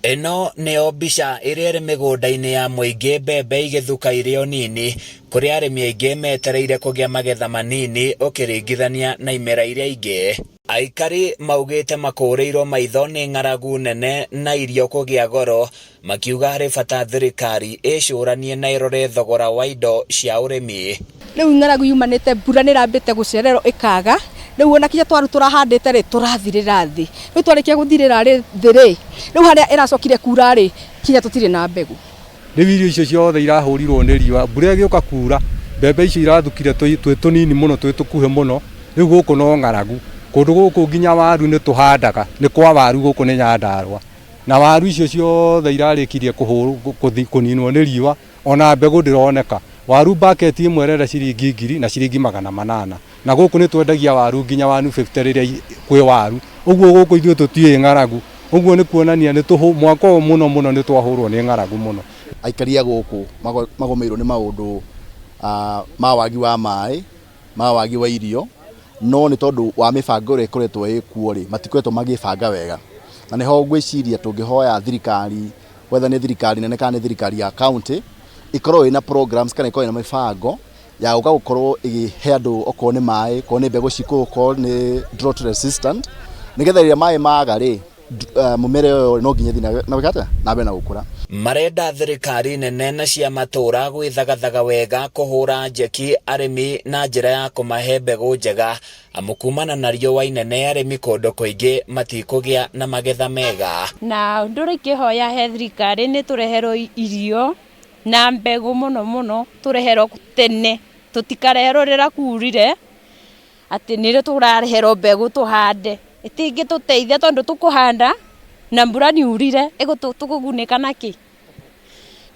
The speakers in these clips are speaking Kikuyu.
Ĩno nĩyo mbica ĩrĩa ĩrĩ mĩgũnda-inĩ ya mũingĩ mbembe igĩthuka irĩ o nini, kũrĩa arĩmi aingĩ metereire kũgĩa magetha manini ũkĩringithania na imera iria ingĩ. Aikari maugĩte makũrĩirwo maitho nĩ ng'aragu nene na irio kũgĩa goro, makiuga harĩ bata thirikari ĩcũranie na ĩrore thogora wa indo cia ũrĩmi. Rĩu ng'aragu yumanĩte mbura nĩ ĩrambĩte gũcererwo ĩkaga, rĩu ona kinya twaru tũrahandĩte rĩ, tũrathirĩra thĩ. Rĩu twarĩkia gũthirĩra thĩ rĩ, rĩu harĩa ĩracokire kura rĩ, kinya tũtirĩ na mbegũ. Rĩu irio icio ciothe irahũrirwo nĩ riũa, mbura ĩgĩũka kura, mbembe icio irathukire twĩ tũnini mũno, twĩ tũkuhĩ mũno, rĩu gũkũ no ng'aragu. Kũndũ gũkũ nginya waru nĩ tũhandaga, nĩ kwa waru gũkũ nĩ Nyandarũa. Na waru icio ciothe irarĩkirie kũninwo nĩ riũa, ona mbegũ ndĩroneka. Waru bucket ĩmwe ĩrenda ciringi ngiri na ciringi 800. Na gũkũ nĩ twendagia waru nginya 150 rĩrĩa kwĩ waru. Ũguo gũkũ ithuĩ tũtiũĩ ng'aragu. Ũguo nĩ kuonania nĩ tũhũ, mwaka ũyũ mũno mũno nĩ twahũrwo nĩ ng'aragu mũno. Aikari a gũkũ magũmĩirwo nĩ maũndũ ma wagi wa maĩ, ma wagi wa irio, no nĩ tondũ wa mĩbango ĩrĩa ĩkoretwo ĩkuo rĩ, matikoretwo magĩbanga wega. Na nĩho ngwĩciria tũngĩhoya thirikari, whether nĩ thirikari nene kana nĩ thirikari ya county, ĩkorwo ĩna programs kana ĩkorwo ĩna mĩbango ya gũka gũkorwo ĩkĩhe andũ okorwo nĩ maĩ, okorwo nĩ mbegũ cikũrwo nĩ drought resistant, nĩgetha rĩrĩa maĩ maga rĩ, mũmera ũyũ no nginya ĩthiĩ na gwĩka atĩa? Na mbere na gũkũra. Marenda thirikari nene na cia matũra gwĩthagathaga wega kũhũra njeki arĩmi na njĩra ya kũmahe mbegũ njega, amu kumana na riũa inene arĩmi kũndũ kũingĩ matikũgĩa na magetha mega. Na ũndũ ũrĩa ingĩhoya he thirikari nĩ tũreherwo irio na mbegũ mũno mũno, tũreherwo tene, tũtikareherwo rĩrĩa kurire atĩ nĩrĩo tũrareherwo mbegũ tũhande. Ĩtingĩtũteithia tondũ tũkũhanda na mbura nĩ urire, tũkũgunĩka nakĩ?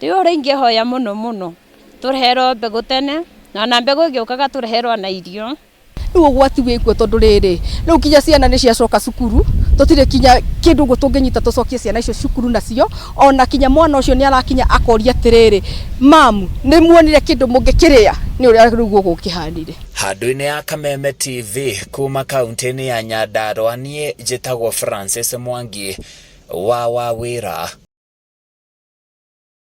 Rĩu ũrĩa ingĩhoya mũno mũno tũreherwo mbegũ tene, na mbegũ ĩgĩũkaga tũreherwo na irio. Rĩu ũgwati wĩkuo tondũ rĩrĩ, rĩu kinya ciana nĩ ciacoka cukuru, tũtirĩ kinya kĩndũ ũguo tũngĩnyita tũcokie ciana icio cukuru nacio, ona kinya mwana ũcio nĩ arakinya akoria atĩrĩrĩ, mamu nĩ muonire kĩndũ mũngĩkĩrĩa? Nĩ ũrĩa rĩu gũkũ gũkĩhanire. Handũ-inĩ ya Kameme TV kuma kaunti-inĩ ya Nyandarua, niĩ njĩtagwo Francis Mwangi wa Wawĩra.